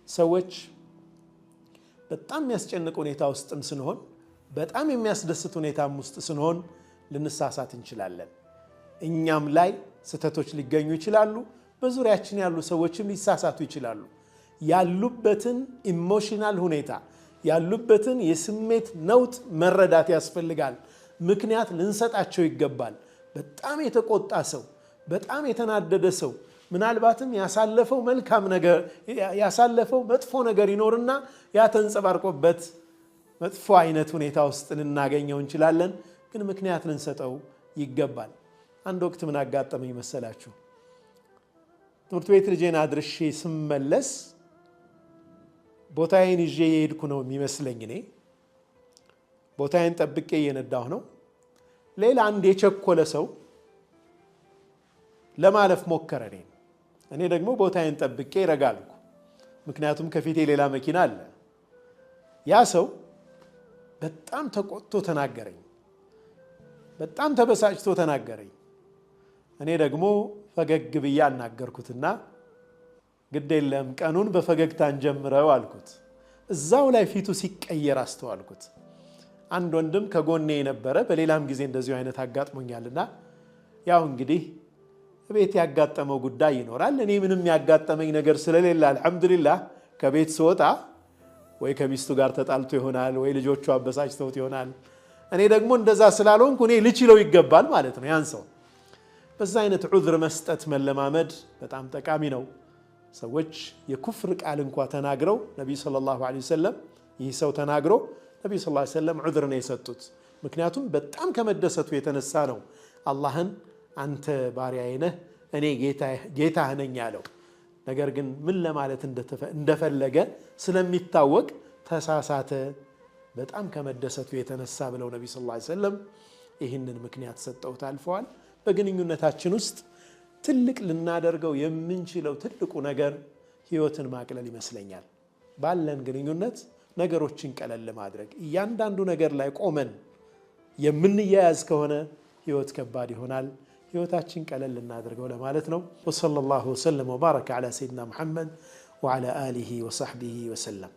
ሰዎች በጣም የሚያስጨንቅ ሁኔታ ውስጥም ስንሆን፣ በጣም የሚያስደስት ሁኔታም ውስጥ ስንሆን ልንሳሳት እንችላለን። እኛም ላይ ስህተቶች ሊገኙ ይችላሉ። በዙሪያችን ያሉ ሰዎችም ሊሳሳቱ ይችላሉ። ያሉበትን emotional ሁኔታ፣ ያሉበትን የስሜት ነውጥ መረዳት ያስፈልጋል። ምክንያት ልንሰጣቸው ይገባል። በጣም የተቆጣ ሰው፣ በጣም የተናደደ ሰው ምናልባትም ያሳለፈው መልካም ነገር፣ ያሳለፈው መጥፎ ነገር ይኖርና ያ ተንጸባርቆበት መጥፎ አይነት ሁኔታ ውስጥ ልናገኘው እንችላለን። ግን ምክንያት ልንሰጠው ይገባል። አንድ ወቅት ምን አጋጠመኝ መሰላችሁ? ትምህርት ቤት ልጄን አድርሼ ስመለስ ቦታዬን ይዤ የሄድኩ ነው የሚመስለኝ። እኔ ቦታዬን ጠብቄ እየነዳሁ ነው። ሌላ አንድ የቸኮለ ሰው ለማለፍ ሞከረ እኔን። እኔ ደግሞ ቦታዬን ጠብቄ ረጋልኩ። ምክንያቱም ከፊቴ ሌላ መኪና አለ። ያ ሰው በጣም ተቆጥቶ ተናገረኝ። በጣም ተበሳጭቶ ተናገረኝ። እኔ ደግሞ ፈገግ ብዬ አናገርኩትና ግድ የለም፣ ቀኑን በፈገግታ እንጀምረው አልኩት። እዛው ላይ ፊቱ ሲቀየር አስተዋልኩት። አንድ ወንድም ከጎኔ የነበረ፣ በሌላም ጊዜ እንደዚሁ አይነት አጋጥሞኛልና፣ ያው እንግዲህ ቤት ያጋጠመው ጉዳይ ይኖራል። እኔ ምንም ያጋጠመኝ ነገር ስለሌለ አልሐምዱሊላህ፣ ከቤት ስወጣ ወይ ከሚስቱ ጋር ተጣልቶ ይሆናል፣ ወይ ልጆቹ አበሳጭተውት ይሆናል። እኔ ደግሞ እንደዛ ስላልሆንኩ እኔ ልችለው ይገባል ማለት ነው ያን ሰው። በዛ አይነት ዑዝር መስጠት መለማመድ በጣም ጠቃሚ ነው። ሰዎች የኩፍር ቃል እንኳ ተናግረው ነቢዩ ሰለላሁ ዐለይሂ ወሰለም፣ ይህ ሰው ተናግሮ ነቢዩ ሰለላሁ ዐለይሂ ወሰለም ዑዝር ነው የሰጡት። ምክንያቱም በጣም ከመደሰቱ የተነሳ ነው አላህን አንተ ባሪያዬ ነህ፣ እኔ ጌታህ ነኝ ያለው። ነገር ግን ምን ለማለት እንደፈለገ ስለሚታወቅ ተሳሳተ በጣም ከመደሰቱ የተነሳ ብለው ነቢ ሰለላሁ ዐለይሂ ወሰለም ይህንን ምክንያት ሰጠውት አልፈዋል። በግንኙነታችን ውስጥ ትልቅ ልናደርገው የምንችለው ትልቁ ነገር ህይወትን ማቅለል ይመስለኛል። ባለን ግንኙነት ነገሮችን ቀለል ማድረግ፣ እያንዳንዱ ነገር ላይ ቆመን የምንያያዝ ከሆነ ህይወት ከባድ ይሆናል። ህይወታችን ቀለል እናድርገው ለማለት ነው። ወሰለላሁ ወሰለም ወባረከ ዐላ ሰይድና ሙሐመድ ወዐላ አሊሂ ወሰሕቢሂ ወሰለም።